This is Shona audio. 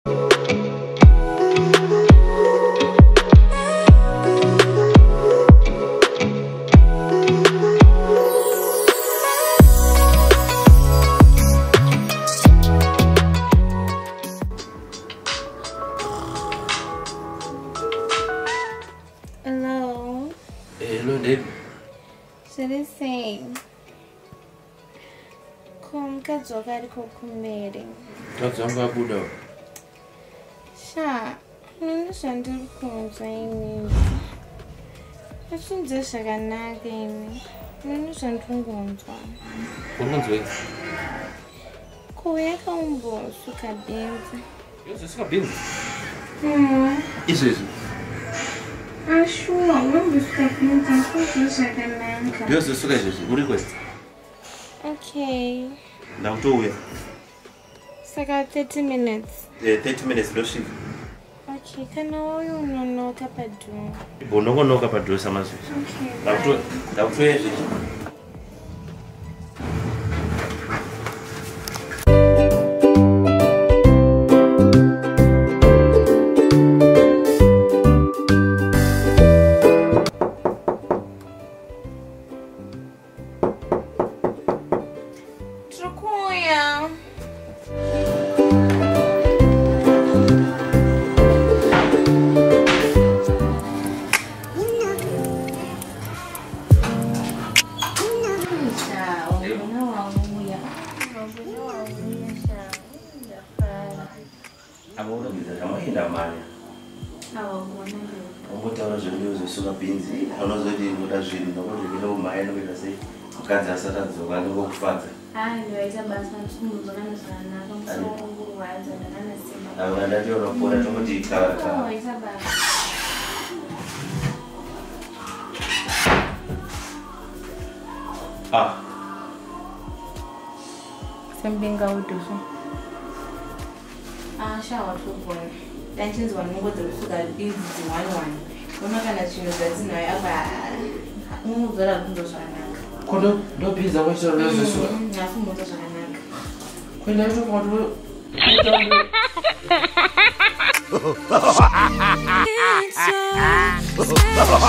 Hello. Hello, baby. Zviri sei? Ko mukadzi wako ariko kumberi? Mukadzi wangu abuda. Sha, mini zvandiri kunzwa inini. Achinzwe zvakanaka ini. Mini zvandingonzwa. Uri kunzwei? Ko yakaumbosuka bhinzi. Yozosuka bhinzi? Mm. Izvezvi? Ashuwa, unombosuka bhinzi asinzwe zvakanaka. Yozosuka izvezvi, uri kwesi? Okay. Ndakutouya. Saka 30 minutes. 30 minutes ndosvika. Okay, kana wauya unonoka padhuze. Ndongonoka padhuze samazvezvi. Okay. Ndakutouya izvezvi. Tiri kuuya. Sha, wabona wauya. Wabona wauya sha. Ndafara. Apa unogeza zvamaenda manya. Awabona Umbotaura zvembiyo zvesuka bhinzi, unozoti unoda zvinhu nokuti zvinomhanya nokuita sei mukadzi asati adzoka ndingokufadza. Hayi, ndiwaita basa ndisimunzwa kana zvakanaka, musoro wangu urwadza ndakana simba. Ava ndati unopora tongoti kara kara. Waita basa. Ah, Sembinga uduso. Ah, sha watogona. Ndanchinzwa nungo dzekusuka bhinzi dzi 1 1. Unoona kana zvinhu zvadzinayo apa unodzora kunzwa zvakanaka. ko ndo bhinzi akuitira zvesuka. Nhasi unonzwa zvakanaka. Kuenda itokwati It's so special.